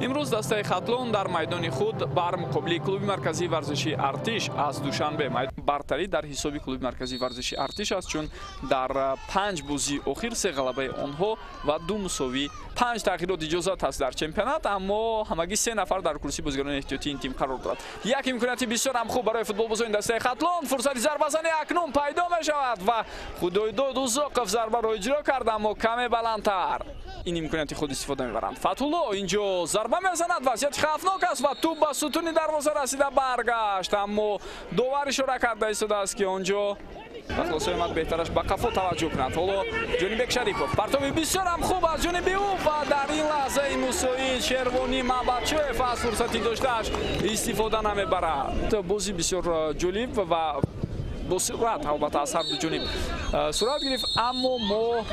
Имрӯз дастаи Хатлон дар майдони худ бар муқобили клуби марказии варзишии Артиш аз Душанбе. Бартарӣ дар ҳисоби клуби марказии варзишии Артиш аст, чун дар 5 бозии охир 3 ғалабаи онҳо ва 2 мусовӣ. 5 тағйирот иҷозат аст дар чемпионат, аммо ҳамагӣ 3 нафар дар курсии бозигарони эҳтиётии ин тим қарор дорад. Як имконияти бисёр ҳам хуб барои футболбозони дастаи Хатлон. Фурсати зарбазанӣ акнун пайдо мешавад ва Худойдод Узоқов зарбаро иҷро кард, аммо каме баландтар. Ин имконияти худ истифода мебаранд. Фатулло инҷо зарба мезанад, вазъияти хавфнок аст ва тӯб ба сутуни дарвоза расида баргашт, аммо довар ишора карда истодааст, ки онҷо хулосаи омад беҳтараш ба қафо таваҷҷӯҳ кунад. Ҳоло Ҷонибек Шарипов партоби бисёр ҳам хуб аз ҷониби ӯ ва дар ин лаҳзаи мусоид Шервонӣ Мабадшоев аз фурсати доштааш истифода намебарад. Бозӣ бисёр ҷолиб ва бо суръат албатта аз ҳар ду ҷониб сурат гирифт, аммо мо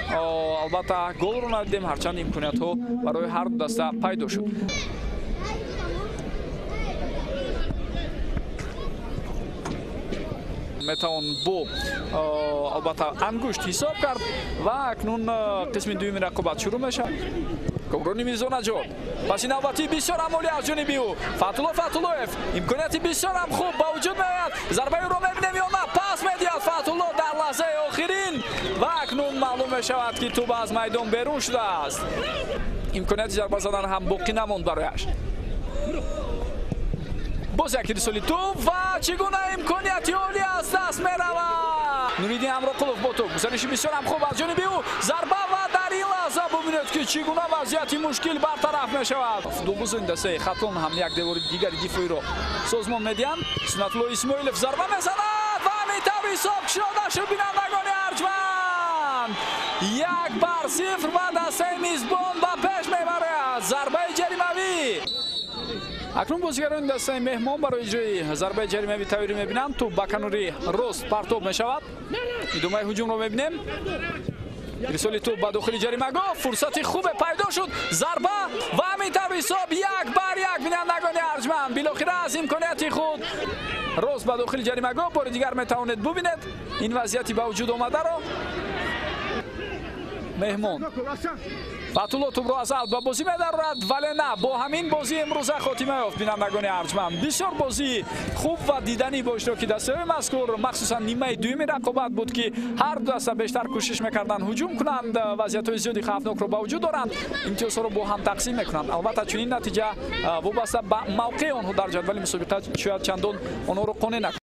албатта голро надидем, ҳарчанд имкониятҳо барои ҳар ду даста пайдо шуд. Метавон бо албатта ангушт ҳисоб кард ва акнун қисми дуюми рақобат шурӯъ мешавад. Комрони Мирзонаҷот паси навбатии бисёр ҳам олӣ аз ҷониби ӯ. Фатулло Фатуллоев имконияти бисёр ҳам хуб ба вуҷуд меояд. Зарбаи ӯро мебинем ё на? Пас медиҳад Фатулло дар лаҳзаи охирин ва акнун маълум мешавад, ки тӯб аз майдон берун шудааст. Имконияти зарба задан ҳам боқӣ намонд барояш. Боз як ирсоли тӯб ва чӣ гуна имконияти олӣ аз даст меравад. Нуриддин Амроқулов бо тӯб гузариши бисёр ҳам хуб аз ҷониби ӯ. Зарба ва дар ин лаҳза бубинед, ки чӣ гуна вазъияти мушкил бартараф мешавад. Футболбозони дастаи Хатлон ҳам як девори дигари дифоиро созмон медиҳанд. Сунатулло Исмоилов зарба мезанад ва ҳамин тавр ҳисоб кушода шуд, бинандагони арҷманд. 1-0 ва дастаи мизбон ба пеш мебарад. Зарбаи ҷаримавӣ. Акнун бозигарони дастаи меҳмон барои иҷрои зарбаи ҷаримавӣ тайёрӣ мебинанд. Тӯб ба канори рост партоб мешавад. Идомаи ҳуҷумро мебинем. Ирсоли тӯб ба дохили ҷаримагоҳ, фурсати хубе пайдо шуд. Зарба ва ҳамин тавр ҳисоб 1-1, бинандагони арҷманд. Билохира аз имконияти худ рост ба дохили ҷаримагоҳ бори дигар метавонед бубинед ин вазъияти ба вуҷуд омадаро. Меҳмон Фатулло тӯбро аз аут ба бозӣ медарорад, вале на, бо ҳамин бозӣ имрӯза хотима ёфт, бинандагони арҷманд. Бисёр бозии хуб ва диданӣ бо иштироки дастаҳои мазкур, махсусан нимаи дуюми рақобат буд, ки ҳар ду даста бештар кӯшиш мекарданд ҳуҷум кунанд, вазъиятҳои зиёди хавфнокро ба вуҷуд доранд, имтиёзҳоро бо ҳам тақсим мекунанд. Албатта чунин натиҷа вобаста ба мавқеи онҳо дар ҷадвали мусобиқа шояд чандон онҳоро қонеъ накунад.